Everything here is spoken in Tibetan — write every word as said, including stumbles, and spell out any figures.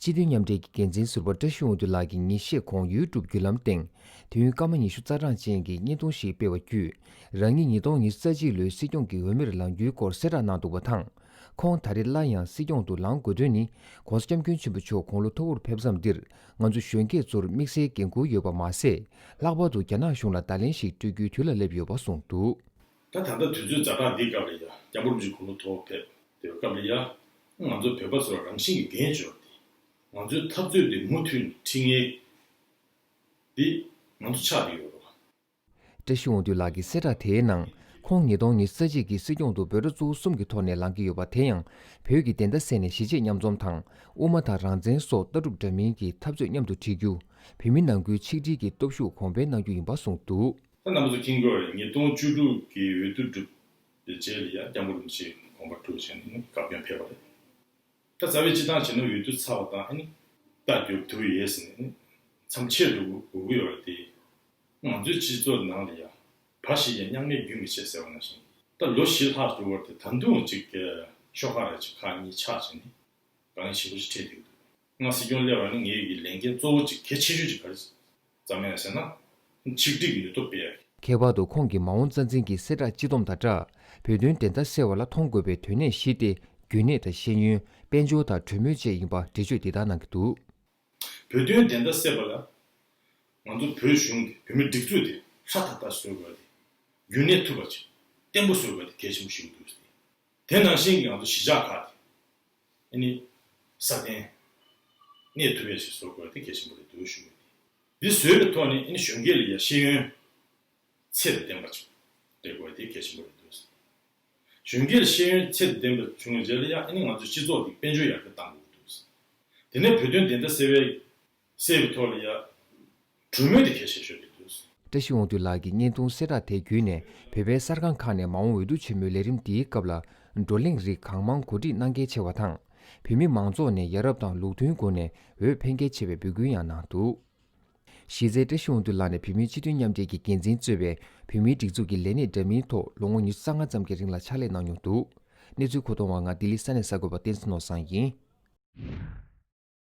སྤྱི་མཐུན་མཉམ་འབྲེལ་གྱི་འགན་འཛིན་ཟུར་པ་བཀྲ་ཤིས་དབང་འདུས་ལགས་ཀྱིས་ཉིན་ཤས་གོང་ཡུ་ཊུབ་བརྒྱུད་ལམ་སྟེང་དུས་ཡུན་སྐར་མ་ཉི་ཤུ་རྩ་གྲངས་ཅན་གྱི་བརྙན་ཐུང་ཞིག་སྤེལ་བ་བརྒྱུད། རང་ཉིད་ཉིས་སྟོང་ཉི་ཤུ་རྩ་གཅིག་ལོའི་སྲིད་སྐྱོང་གི་འོས་མིར་ལངས་རྒྱུའི་སྐོར་གསལ་བསྒྲགས་གནང་འདུག་པ་དང་། ཁོང་ད་རེས་སླར་ཡང་སྲིད་སྐྱོང་དུ་ལངས་དགོས་དོན་ནི། ྋགོང་ས་ྋསྐྱབས་མགོན་ཆེན་པོ་མཆོག་དགུང་ལོ་མཐོ་བོར་ཕེབས་མཚམས་འདིར་ང་ཚོ་གཞོན་སྐྱེས་ཚོར་དམིགས་བསལ་འགན་འཁུར་ཡོད་པ་མ་ཟད། ལྷག་པར་དུ་རྒྱ་ནག་གཞུང་ལ་བརྡ་ལན་ཞིག་སྤྲོད་རྒྱུའི་དུས་ལ་སླེབས་ཡོད་པ་གསུངས་འདུག། ད་ད་ལྟ་དུས་ཚོད་ཛ་དྲག་འདིའི་སྐབས་ལ་ཡ་སྐྱབས་མགོན་རིན་པོ་ཆེ་དགུང་ལོ་མཐོ་བོ་ཕེབས་བསྡད་པའི་སྐབས་ལ་ཡ། ང་ཚོ་བོད་པ་ཚོར་རང་བཞིན་གྱི་འགན་འཁྱེར་ཏེ། ང་ཚོའི་འཐབ་རྩོད་དེ་མུ་མཐུད་ནས་ཁྲིད་མཁན་འདི་ང་ཚོ་ཆགས་བསྡད་ཡོད་རེད། བཀྲ་ཤིས་དབང་འདུས་ལགས་ཀྱི་གསལ་བསྒྲགས་དེའི་ནང་། ཁོང་ཉིས་སྟོང་ཉི་ཤུ་རྩ་གཅིག་གི་སྲིད་སྐྱོང་དུ་འབོད་སྒྲ་གཙོ་བོ་གསུམ་གྱི་ཐོག་ནས་ལངས་ཀྱི་ཡོད་པ། དེ་ཡང་། བོད་ཀྱི་བདེན་མཐའ་གསལ་ནས་གཞིས་བྱེས་མཉམ་འཛོམས་དང་། དབུ་མ་དང་རང་བཙན་སོགས་ལྟ་གྲུབ་འདྲ་མིན་གྱི་འཐབ་རྩོད་མཉམ་དུ་འཁྲིད་རྒྱུ། བོད་མི་ནང་ཁུལ་ཆིག་སྒྲིལ་གྱི་སྟོབས་ཤུགས་གོང་འཕེལ་གནང་རྒྱུ་ཡིན་པ་གསུངས་འདུག། ད་རྣམ་པ་ཚོ་མཁྱེན་གྱི་ཡོད་རེད། ཉིས་སྟོང་བཅུ་དྲུག་གི་འོས་བསྡུ་གྲུབ་པའི་རྗེས་ལ་ཡ་སྐྱབས་མགོན་རིན་པོ་ཆེ་དགོངས་པ་གྲོལ་བྱས་ནས་བཀའ་བཀྱོན་ཕེབས་པ་རེད། ད་རྩ་བའི་སྤྱི་བཏང་བྱས་ན་འོས་བསྡུ་ཚར་བ་དང་ཨ་ནི་རྟ་རྒྱུག་ཐུབ་ཡས་ཟེར་ནས་མཚམས་ཆད་འགྲོ་གི་ཡོད་རེད་དེ། ང་ཚོའི་སྤྱི་ཚོགས་ནང་ལ་ཡ་ཕ་ཞིག་ཡ་མྱགས་མའི་རྒྱུན་མི་ཆད་ཟེར་བ་ནང་བཞིན། ད་ལོ་བཞི་ལྷག་འགྲོ་བར་དེ་ད་དུང་གཅིག་ཤོག་ཁག་རེ་གཅིག་ཁག་གཉིས་ཆགས་བྱས་ནས་དཀའ་ངལ་ཆེན་པོ་ཞིག་འཕྲད་བསྡད་ཀྱི་འདུག། ང་སྲིད་སྐྱོང་སླེབས་པ་ནི་ངའི་གི་ལས་འགན་གཙོ་བོ་གཅིག་གལ་ཆེ་ཤོས་གཅིག་ག་རེ་ཙམ་ཡང་ཟེར་ན། ཆིག་སྒྲིལ་གྱི་ནུས་སྟོབས་སྤེལ་ཡ། ཁྱད་པར་དུ་ཁོང་གིས་མ་འོངས་རྩ་འཛིན་གྱི་གསལ་བསྒྲགས་སྤྱི་བསྡོམས་དང་སྦྲགས། བོད་དོན་བདེན་མཐའ་གསལ་བ་ལ་མཐོང་དགོས་པའི་དོན་གནད་བཞི་སྟེ། རྒྱུན་གནས་དང་ཤེས་ཡོན། དཔལ་འབྱོར་དང་གྲོས་མོལ་བཅས་ཡིན་པ་འགྲེལ་བརྗོད་འདི་ལྟར་གནང་གི་འདུག། བོད་དོན་བདེན་མཐའ་གསལ་བ་ལ། ང་ཚོ་བོད་གཞུང་གི་བོད་མིའི་སྒྲིག་འཛུགས་དེ་ཧྲ་ཐག་ཐག་བཟོ་དགོས་ཏེ། རྒྱུན་གནས་ཐུབ་པ་ཅིག་བརྟན་པོ་བཟོ་དགོས་ཏེ་གལ་ཆེན་པོ་ཞིག་འདུག། དེ་ནང་བཞིན་གྱི་ང་ཚོ་གཞིས་ཆགས་ཁག་དེ། ཨ་ནི། སྲ་བརྟན། གནས་ཐུབ་ཡས་ཞིག་བཟོ་དགོས་ཏེ་གལ་ཆེན་པོ་རེད་འདུག་ཞུ་གི་ཡོད། འདི་བཟོས་པའི་ཐོག་ནས་ཨ་ནི་གཞོན་སྐྱེས་ལ་ཡ་ཤེས་ཡོན་ཚད་དང་ལྡན་པ་ཅིག་སྤྲད་དགོས་ཏེ་གལ་ཆེན་པོ་རེད་འདུག། གཞོན་སྐྱེས་ལ་ཤེས་ཡོན་ཚད་དང་ལྡན་པ་བྱུང་བའི་རྗེས་ལ་ཡ་ཨ་ནི་ང་ཚོ་སྤྱི་ཚོགས་ཀྱི་དཔལ་འབྱོར་ཡར་རྒྱས་གཏང་དགོས་ཀྱི་འདུག། དེ་ནས་བོད་དོན་བདེན་མཐའ་གསལ་བའི་གསལ་བའི་ཐོག་ལ་ཡ། གྲོས་མོལ་དེ་གལ་ཆེ་ཤོས་རེད་འདུག། བཀྲ་ཤིས་དབང་འདུས་ལགས་ཀྱི་བརྙན་ཐུང་གསལ་བསྒྲགས་དེ་བརྒྱུད་ནས་བོད་པའི་གསར་ཁང་ཁག་ནས་མ་འོངས་འོས་བསྡུ་ཆེན་མོའི་ལས་རིམ་འདིའི་སྐབས་ལ་བགྲོ་གླེང་རིགས་གང་མང་གོ་སྒྲིག་གནང་གལ་ཆེ་བ་དང་། བོད་མི་མང་ཚོགས་ནས་ཡ་རབས་དང་ལུགས་མཐུན་སྒོ་ནས་འོས་འཕེན་གལ་ཆེ་བའི་འབོད་སྐུལ་ཡང་གནང་འདུག། གཞི་རྩའི་བཀྲ་ཤིས་དབང་འདུས་ལགས་ནས་བོད་མིའི་སྤྱི་མཐུན་མཉམ་འབྲེལ་གྱི་འགན་འཛིན་གཙོས་པའི་བོད་མིའི་སྒྲིག་འཛུགས་ཀྱི་ལས་སྣེ་འདྲ་མིན་ཐོག་ལོ་ངོ་ཉི་ཤུ་རྩ་ལྔ་ཙམ་གྱི་རིང་ལ་ཕྱག་ལས་གནང་མྱོང་འདུག། གནས་ཚུལ་མཁོ་གཏོང་བ་ང་ལྡི་ལི་ས་གནས་གསར་འགོད་པ་བསྟན་འཛིན་ནོར་བཟང་ཡིན།